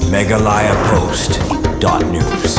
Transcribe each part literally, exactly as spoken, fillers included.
Meghalaya Post dot news.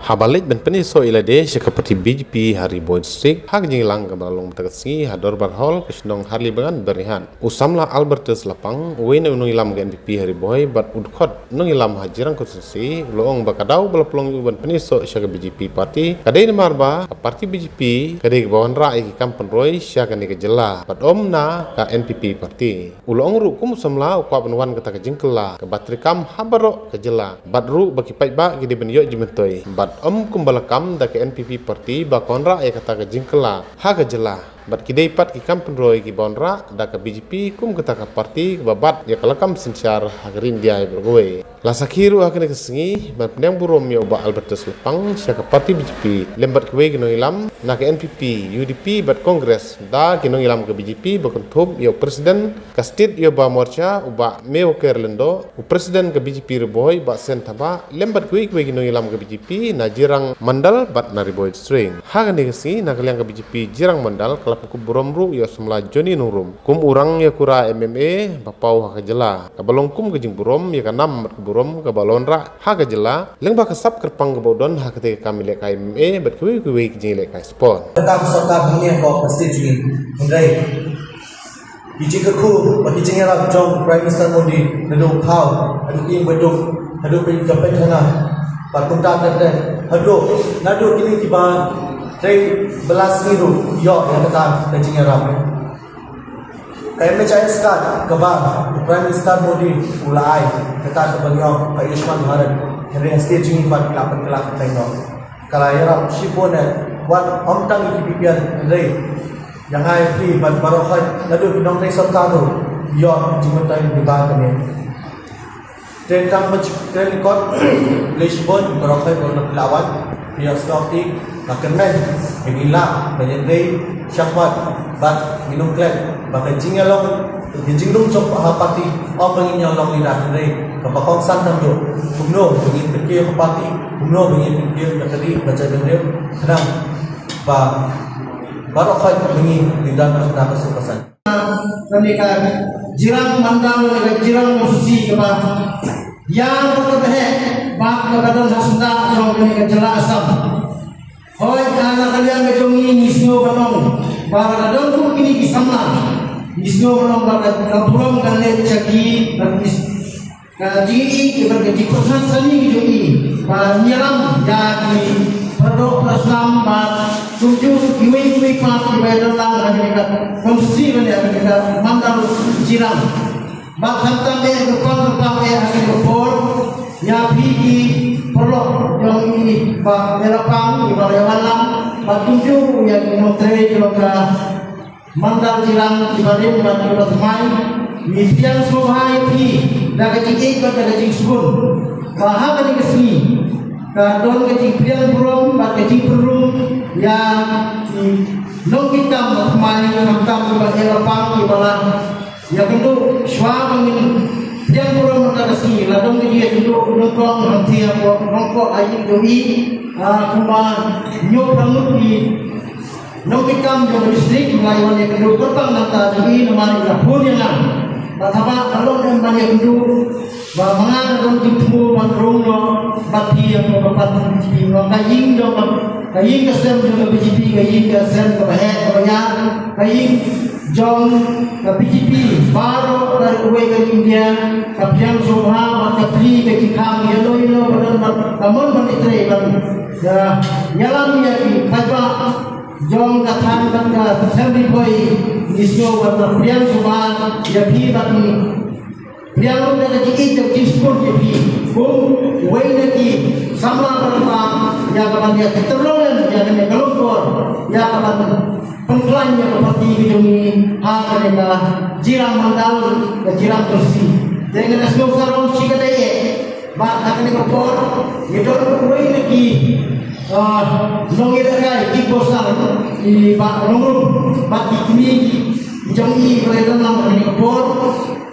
Haba leit ban pyni soh ïa lade sha ka party B J P ha Ri Bhoi District, ha ka jingïalang kaba la long mynta ka sngi ha Dorbar Hall ka shnong Harlibangan, Byrnihat, u samla Albertus Lapang, uwei na u nongïalam ka N P P ha Ri Bhoi bad u dkhot nongïalam ha Jirang constituency, u la ong ba ka daw ba la pynlong ïa u ban pyni soh sha ka B J P party ka dei namar ba ka party B J P ka dei kaba wanrah ïa ki kam pynroi sha kane ka jylla bad ym na ka N P P party. U la ong ruh kum u samla u kwah ban wan kata ka jingkylla kaba treikam ha baroh ka jylla bad ruh ba ki paidbah ki dei ban ïoh jingmyntoi bad ym kumba la kam da ka N P P party ba ka wanrah ïa kata ka jingkylla ha ka jylla bad ki dei pat ki kam pynroi kiba wanrah da ka B J P kum kata ka party kaba bat ïa ka lakam synshar ha ka ri India baroh kawei. La sakhi ruh ha kane ka sngi ban pynïeng burom ïa u Bah Albertus Lapang sha ka party B J P lem bad kiwei ki nongïalam na ka N P P, U D P bad Congress, da ki nongïalam ka B J P ba kynthup ïa u president ka state ïa u Bah Morcha u Bah Mewaker Lyngdoh, u president ka B J P Ri Bhoi Bah Sen Thabah lem bad kiwei kiwei ki nongïalam ka B J P na Jirang Mandal bad na Ri Bhoi District. Ha kane ka sngi na ka liang ka B J P Jirang Mandal ka la pynkup burom ruh ïa u samla Johnny Nongrum kum u rang ïa kura M M A ba paw ha ka jylla, kaba long kum ka jingburom ïa ka nam bad ka burom kaba la wanrah ha ka jylla lyngba ka sap kyrpang kaba u don ha kata ka kam ïalehkai M M A bad kiwei kiwei ki jingïalehkai sport. Kata ka sorkar hangne ha ka state jong ngi, hynrei ki jingkyrkhu bad ki jingïarap jong Prime Minister Modi naduh u thaw haduh ka ïing baituk haduh ka peit khana bad kumta ter ter haduh naduh kine kiba trei bylla sngi ruh ïoh ïa kata ka jingïarap. Ka M H I S card kaba u Prime Minister Modi u la ai, kata kaba ngi ong ka Ayushman Bharat, hynrei ha state jong ngi pat ki la pynkylla kyrteng noh. Ka la ïarap shibun eh, wat ym tang ïa ki B P L hynrei ïa nga ïa phi bad baroh khoit naduh ki nongtrei sorkar ruh ïoh jingmyntoi lyngba kane. Tang ba, tang kot lei shibun baroh khoit ba la wan, phi ïohsngew, phi la kyrmen ba ngi lah ban ïatrei shakhmat bad ngin ym klet ba ka jingïalong, ka jingrung jong ka party, ym ba ngin ïalong ïa ka, hynrei kaba kongsan tam ruh kumno ba ngin pynkiew ka party, kumno ba ngin pynkiew ïa ka ri ba jaitbynriew, khnang ba baroh khoit ba ngi, ngin don ha ka suk ka saiñ. Kane ka Jirang Mandal, kane ka Jirang Constituency kaba ïa kaba heh bad kaba don ha syndah jong kane ka jylla Assam. Hooid, na ka liang ka jong ngi ngi sngew ban ong ba la don kum kine ki samla, ngi sngew ban ong ba ka burom ka leit sha ki, bad ngi Ka jingïohi bad ka jingpyrkhat sani ka jong i ba ngi ïalam ïa ki para doh para snam bad kumjuh kiwei kiwei pat kiba ïadon lang ha kane ka constituency lane ha kane ka mandal Jirang. Bad khamtam eh kyrpang kyrpang eh ha kane ka por ïa phi ki paralok jong i Bah Elapang kiba la ïa wan lang bad kumjuh ïa ki nongtrei jong ka Mandal Jirang kiba rim bad kiba thymmai, ngi pdiang sngewbha ïa phi da ka jingïeit bad da ka jingsngewbha ba ha kane ka sngi ka don ka jingpdiang burom bad ka jingpynrung ïa ki nongkitkam ba thymmai, khamtam kiba ïalapang kiba la ïakynduh shuwa ba ngin pdiang burom ha kane ka sngi. La don ka jingïakynduh nyngkong hangtei hapoh Nongpoh ha ïing jong i, ah, kumba hynñiew phra ngut ki nongkitkam jong ka district, ba la wan ïakynduh kyrpang na ka bynta jong i namar i la phone ïa nga. Bad haba ka long em ban ïakynduh, ba ma nga nga don jingthmu ban rung noh bad phi ïa ka party B J P, ka ïing jong ka, ka ïing ka sem jong ka B J P, ka ïing ka sem kaba heh kaba ïar, ka ïing jong ka B J P baroh kawei ka India, ka pdiang sngewbha bad ka plie ka jingkhang ïa no ïa no ba don bad ka mon ban ïatrei ban ïalam ïa ki paidbah jong ka thaiñ bad ka sem Ri Bhoi. Ngi sngew ban pdiang sngewbha ïa phi bad ngi pdiang ruh da ka jingïeit da ka jingsngewbha ïa phi kum uwei na ki samla ba lyngba ïa ka ban ïa ki tyrlong lem ïa kane ka longkor ïa ka ban pynkhlaiñ ïa ka party ka jong ngi ha kane ka Jirang Mandal, ka Jirang Constituency. Te ngan ïa sngew sarong shi katei eh ba ha kane ka por ngi don uwei na ki Ah, nongïalehkai ki bosang i Bah Nongrum bad ki kmie ki jong i ba la don lang ha kane ka por.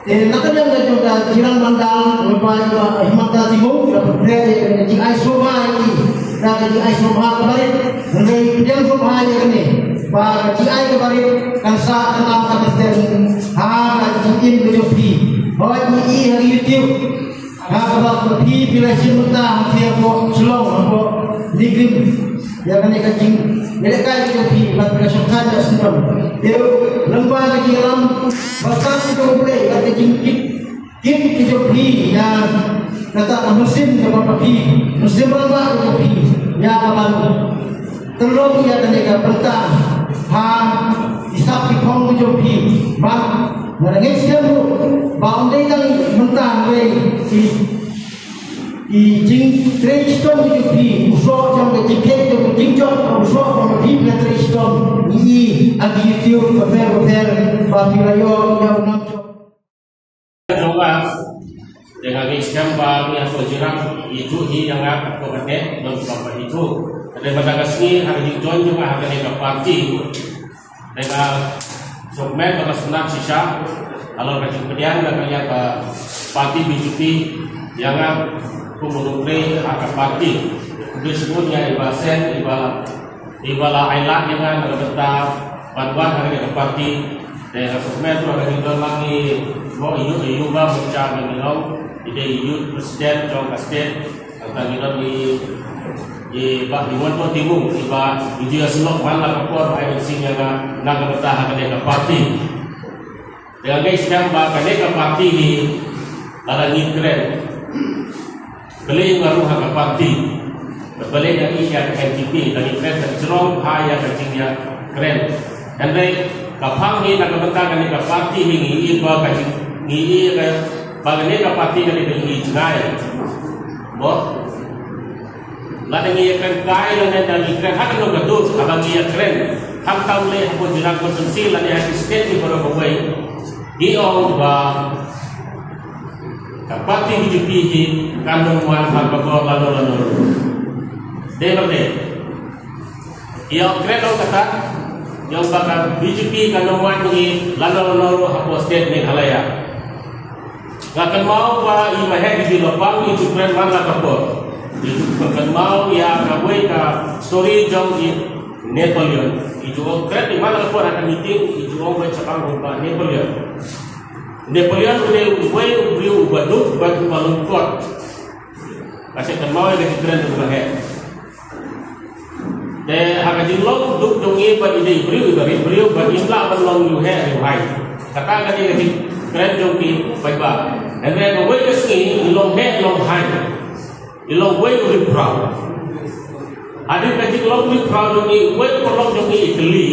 Te na ka liang ka jong ka Jirang Mandal, lyngba i Bah Himanta Tingwang, la pynbeit ïa ka jingai sngewbha ïa ki da ka jingai sngewbha kaba rit. Hynrei pdiang sngewbha ïa kane ba ka jingai kaba rit kan sah kan lam ka bynta ha ka jingim ka jong phi. Hooid, ngi i ha ka YouTube. Ha kaba phi phi la shim mynta ha phi hapoh Shillong hapoh Nongkrim. Ïa kane ka jing ïalehkai ka jong phi bad phi la shongthait ïa u syndon. Te lyngba ka jingïalam ba san ka jong U Blei bad ka jingkit kit ka jong phi ïa kata ka mynsiem kaba phi, mynsiem rangbah ka jong phi ïa ka ban Tang long ïa kane ka bynta ha ki sap ki phong ki jong phi. Bad nga ngeit skhem ruh ba ym dei tang mynta hynrei ki, ki jingtrei shitom ki jong phi, u soh jong ka jingkhet jong ka jingjop, u soh jong ka phi phi la trei shitom. Ngi ïa ki YouTube bapher bapher ba phi la ïoh ïa u nam jong Jong nga, te nga ngeit skhem ba ngi hapoh Jirang, ithuh hi ïa nga hapoh kane, nong ba ithuh. Te mynta ka sngi ha ka jingjoin jong nga ha kane ka party. Te nga sngewkmen ba nga sngewtynnat shisha, halor ka jingpdiang na ka liang ka party B J P, ïa nga kum u nongtrei ha ka party. Khublei shibun ïa i Bah Sen, i Bah Iba la ailad ïa nga na ka bynta ban wan ha kane ka party. Te nga sngewkmen ruh ha ka jingdon lang i, mo, i yu, i yu ba Mucha Bengilong, i dei i youth president jong ka state. Kata ngi don i, i Bah Himanta Timung, i ba i ju ïasyllok man la ka por ba ai mynsiem ïa nga na ka bynta ha kane ka party. Te nga ngeit skhem ba kane ka party hi lada ngi kren. Balei nga rung ha ka party? Balei nga ïa ka N P P? Lada ngi kren ka jrong ha ïa ka jingïakren. Hynrei ka phang hi na ka bynta kane ka party hi ngi ïa ba ka jing ngi ïa ka ba kane ka party kane ka jingïa jngai. Mo? Lada ngi ïakren kai lane da ngi kren ha kano ka dur, haba ngi ïakren. Khamtam lei hapoh Jirang constituency lane ha ki state ki baroh kawei. Ngi ong ba ka party B J P hi kan ym wan ha ka bor lano lano. Dei ba dei. Ïa kren ong kata, ïa ong ba ka B J P kan ym wan hi lano lano hapoh state Meghalaya. Nga kynmaw ba i Mahek i la pang i ju kren man la ka por. I ju kynmaw ïa kawei ka story jong i Napoleon. I ju ong kren i man la ka por ha ka meeting i ju ong ba shaphang ba Napoleon. Napoleon u dei uwei u briew uba duk bad uba lyngkot. Nga sa kynmaw ïa ka jingkren u Mahek. Te ha ka jinglong duk jong ngi bad i dei briew i ba rit briew bad im lah ban long riewheh riewhai. Kata ka dei ka jingkren jong ki paidbah. Hynrei kawei ka sngi i long heh long hai. I long wei u rit phraw. Hadien ka jinglong rit phraw jong ngi, wei u paralok jong ngi i kylli.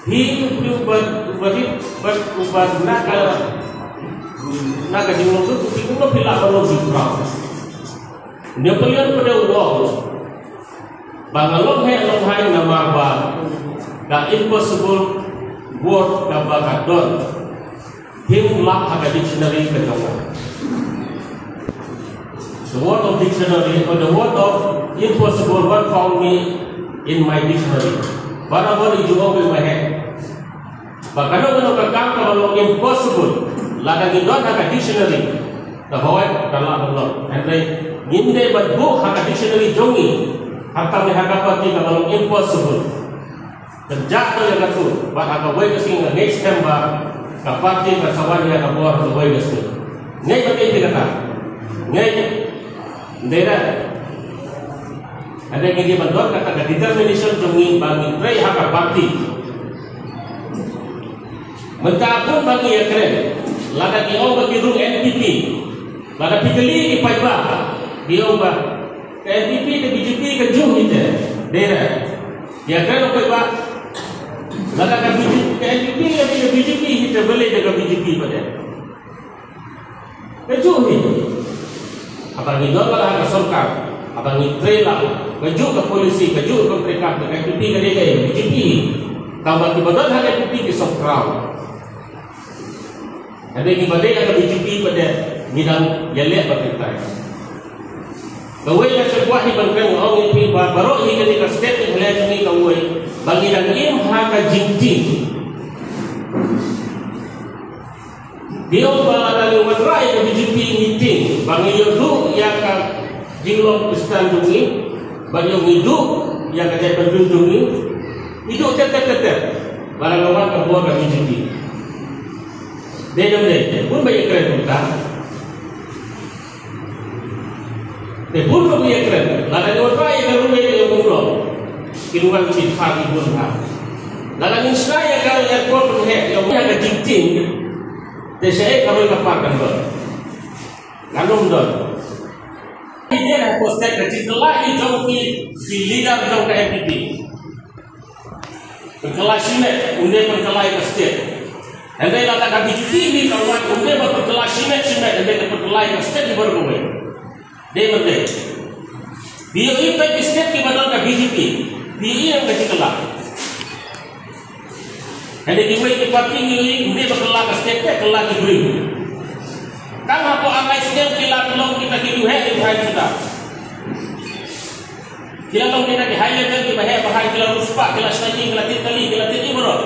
Hi u briew uba, uba rit, uba, uba na ka, na ka jinglong duk, u briew uba phi lah ban long rit phraw. Napoleon pat u ong ba nga long heh long hai namar ba ka impossible word kaba ka don phim lap ha ka dictionary ka jong nga. The word of dictionary or the word of impossible word found me in my dictionary. Barabor i ju ong i Mahek. Ba kano kano ka kam kaba long impossible lada ngi don ha ka dictionary. Ka hoi ka lah ban long. Hynrei ngim dei ban buh ha ka dictionary jong ngi. Hatam ne ha ka party kaba long impossible. Kynjah to ïa katu bad ha kawei ka sngi nga ngeit skhem ba ka party ka sa wan ïa ka bor ha kawei ka sngi. Ngeit ba ngeit ïa kata. Ngeit. Ndei da. Hynrei ngi dei ban don kata ka determination jong ngi ba ngin trei ha ka party. Mynta kum ba ngi ïakren, lada ki ong ba ki rung N P P, lada phi kylli ki paidbah, ki ong ba ka N P P ka B J P kajuh hi te. Dei re. Ïakren ong paidbah, lada ka B J P ka N P P ka B J P hi te, balei da ka B J P pat de. Kajuh hi. Haba ngi don la ha ka sorkar, haba ngi trei la, kajuh ka polisi, kajuh ka kontrak, ka N P P ka dei ka B J P. Tangba kiba don ha ka N P P ki sngewkhraw. Hynrei kiba dei ha ka B J P pat de ngi dang ïaleh bad ki trai. Kawei ka sngewbha hi ban kren, nga ong ïa phi ba baroh hi kane ka state Meghalaya jong ngi kawei ba ngi dang im ha ka jingtieng. Ngi ong ba lada ngi wanrah ïa ka B J P ngi tieng ba ngi ïoh duh ïa ka jinglong Khristan jong ngi, ba ïoh ngi duh ïa ka jaitbynriew jong ngi, ngi duh tep tep tep tep ba la nga wan ka bor ka B J P. Dei ne ym dei, bun ba ïakren kumta. Te bun ruh ïa kren, lada ngi wanrah ïa ka runway ïa ka umroi, kin wan ki pha ki bun ha. Lada ngin shna ïa ka airport ruh heh, ïa ka jingtieng. Te shaei ka roi ka par kan don? Ngan ym don. Ine ha ka state ka jingkylla hi jong ki, ki leader jong ka N P P. Pynkylla shimet, ym dei pynkylla ïa ka state. Hynrei lada ka B J P hi ka wan, ym dei ba pynkylla shimet shimet, hynrei ka pynkylla ïa ka state hi baroh kawei. Dei mynta. Phi ïohi peit ki state kiba don ka B J P, phi ïohi ïa ka jingkylla. Hynrei kiwei ki party ngi ïohi ym dei ba kylla ka state, te kylla ki briew. Tang hapoh ar lai snem ki la long kita ki briew heh ki briew heh kita. Ki la long kita ki high level kiba heh ba high, ki la riewspah, ki la shna ïing, ki la tied kali, ki la tied ïing baroh.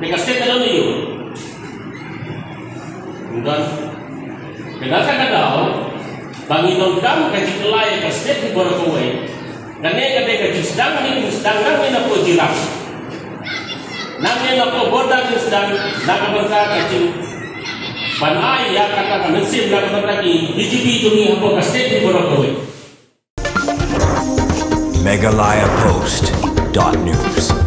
Te ka state ka don aïu? Ym don. Te kata ka daw ba ngi donkam ka jingkylla ïa ka state hi baroh kawei. Kane ka dei ka jingsdang, ngi sdang nangne napoh Jirang, nangne napoh border ngi sdang, na ka bynta ka jingban ai ïa kata ka mynsiem na ka bynta ki B J P jong ngi hapoh ka state hi baroh kawei. Meghalaya Post dot news.